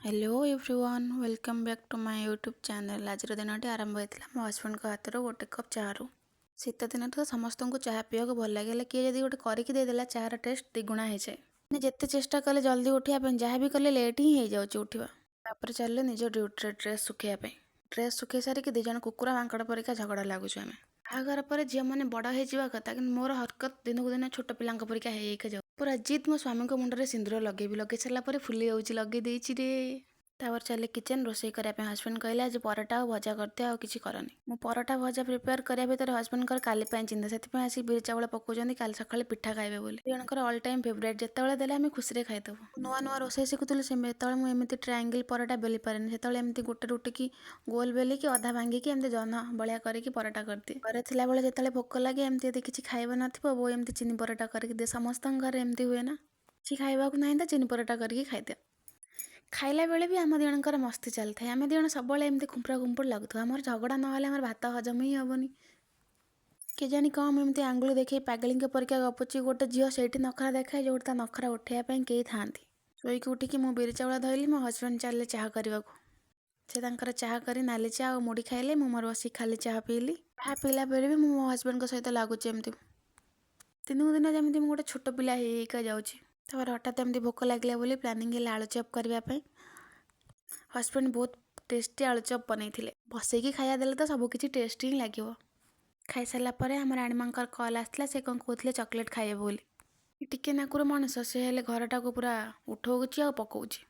Hello everyone, welcome back to my YouTube channel. ଆଜିର ଦିନଟି ଆରମ୍ଭ ହୋଇଥିଲା ମୋ ହଜବେଣ୍ଡଙ୍କ ହାତରୁ ଗୋଟେ କପ୍ ଚାହାରୁ। ଶୀତ ଦିନରେ ତ ସମସ୍ତଙ୍କୁ ଚାହା ପିଇବାକୁ ଭଲ ଲାଗେ, ହେଲେ କିଏ ଯଦି ଗୋଟେ କରିକି ଦେଇଦେଲା, ଚାହାର ଟେଷ୍ଟ ଦ୍ୱିଗୁଣା ହେଇଯାଏ। ମାନେ ଯେତେ ଚେଷ୍ଟା କଲେ ଜଲ୍ଦି ଉଠିବା ପାଇଁ, ଯାହା ବି କଲେ ଲେଟ୍ ହିଁ ହେଇଯାଉଛି ଉଠିବା। ତାପରେ ଚାଲିଲେ ନିଜ ଡ୍ୟୁଟିରେ ଡ୍ରେସ୍ ଶୁଖେଇବା ପାଇଁ। ଡ୍ରେସ୍ ଶୁଖେଇ ସାରିକି ଦୁଇ ଜଣ କୁକୁର ମାଙ୍କଡ଼ ପରିକା ଝଗଡ଼ା ଲାଗୁଛୁ ଆମେ। ବାହାଘର ପରେ ଝିଅମାନେ ବଡ଼ ହେଇଯିବା କଥା, କିନ୍ତୁ ମୋର ହରକତ ଦିନକୁ ଦିନ ଛୋଟ ପିଲାଙ୍କ ପରିକା ହେଇ ହେଇକା ଯାଉ। ପୁରା ଜିଦ୍, ମୋ ସ୍ୱାମୀଙ୍କ ମୁଣ୍ଡରେ ସିନ୍ଦୁର ଲଗେଇବି। ଲଗେଇ ସାରିଲା ପରେ ଫୁଲି ଯାଉଛି, ଲଗେଇ ଦେଇଛି ରେ। ତାପରେ ଚାଲିଲେ କିଚେନ୍ ରୋଷେଇ କରିବା ପାଇଁ। ହଜବେଣ୍ଡ କହିଲେ, ଆଜି ପରଟା ଆଉ ଭଜା କରିଦିଅ, ଆଉ କିଛି କରନି। ମୁଁ ପରଟା ଭଜା ପ୍ରିପେୟାର କରିବା ଭିତରେ ହଜବେଣ୍ଡଙ୍କର କାଲି ପାଇଁ ଚିନ୍ତା। ସେଥିପାଇଁ ଆସିକି ବିରି ଚାଉଳ ପକାଉଛନ୍ତି, କାଲି ସକାଳେ ପିଠା ଖାଇବେ ବୋଲି। ଦୁଇ ଜଣଙ୍କର ଅଲ୍ ଟାଇମ୍ ଫେଭରାଇଟ୍, ଯେତେବେଳେ ଦେଲେ ଆମେ ଖୁସିରେ ଖାଇଦେବୁ। ନୂଆ ନୂଆ ରୋଷେଇ ଶିଖୁଥିଲି ସେତେବେଳେ ମୁଁ ଏମିତି ଟ୍ରାୟାଙ୍ଗଲ୍ ପରଟା ବେଲି ପାରେନି। ସେତେବେଳେ ଏମିତି ଗୋଟେ ରୁଟିକି ଗୋଲ ବେଲିକି, ଅଧା ଭାଙ୍ଗିକି, ଏମିତି ଜହ୍ନ ଭଳିଆ କରିକି ପରଟା କରିଦିଏ। ଘରେ ଥିଲାବେଳେ ଯେତେବେଳେ ଭୋକ ଲାଗେ, ଏମିତି ଯଦି କିଛି ଖାଇବା ନଥିବ, ବୋଉ ଏମିତି ଚିନି ପରଟା କରିକି ଦିଏ। ସମସ୍ତଙ୍କ ଘରେ ଏମିତି ହୁଏ ନା? କିଛି ଖାଇବାକୁ ନାହିଁ ତ ଚିନି ପରଟା କରିକି ଖାଇଦିଅ। ଖାଇଲା ବେଳେ ବି ଆମ ଦୁଇ ଜଣଙ୍କର ମସ୍ତି ଚାଲିଥାଏ। ଆମେ ଦୁଇ ଜଣ ସବୁବେଳେ ଏମିତି ଖୁମ୍ପୁରା ଖୁମ୍ପୁଡ଼ି ଲାଗୁଥିବ। ଆମର ଝଗଡ଼ା ନହେଲେ ଆମର ଭାତ ହଜମ ହିଁ ହେବନି। କେଜାଣି କ'ଣ ମୁଁ ଏମିତି ଆଙ୍ଗୁଳି ଦେଖେଇ ପାଗଳିଙ୍କ ପରିକା ଗପୁଛି। ଗୋଟେ ଝିଅ ସେଇଠି ନଖରା ଦେଖାଏ, ଯେଉଁଠି ତା ନଖରା ଉଠେଇବା ପାଇଁ କେହି ଥାଆନ୍ତି। ଶୋଇକି ଉଠିକି ମୁଁ ବିରି ଚାଉଳ ଧୋଇଲି। ମୋ ହଜବେଣ୍ଡ ଚାଲିଲେ ଚାହା କରିବାକୁ। ସେ ତାଙ୍କର ଚାହା କରି ନାଲି ଚା ଆଉ ମୁଢ଼ି ଖାଇଲେ। ମୁଁ ମୋର ବସିକି ଖାଲି ଚାହା ପିଇଲି। ଚାହା ପିଇଲା ପରେ ବି ମୁଁ ମୋ ହଜବେଣ୍ଡଙ୍କ ସହିତ ଲାଗୁଛି ଏମିତି। ଦିନକୁ ଦିନ ଯେମିତି ମୁଁ ଗୋଟେ ଛୋଟ ପିଲା ହେଇ ହେଇକା ଯାଉଛି। ତାପରେ ହଠାତ୍ ଏମିତି ଭୋକ ଲାଗିଲା ବୋଲି ପ୍ଲାନିଂ ହେଲା ଆଳୁଚପ୍ କରିବା ପାଇଁ। ହଜବେଣ୍ଡ ବହୁତ ଟେଷ୍ଟି ଆଳୁଚପ୍ ବନେଇଥିଲେ। ବସେଇକି ଖାଇବା ଦେଲେ ତ ସବୁ କିଛି ଟେଷ୍ଟି ହିଁ ଲାଗିବ। ଖାଇସାରିଲା ପରେ ଆମ ରାଣୀମାଙ୍କର କଲ୍ ଆସିଥିଲା। ସେ କ'ଣ କହୁଥିଲେ ଚକୋଲେଟ୍ ଖାଇବେ ବୋଲି। ଟିକେ ନାକୁର ମଣିଷ ସେ, ହେଲେ ଘରଟାକୁ ପୁରା ଉଠଉଛି ଆଉ ପକଉଛି।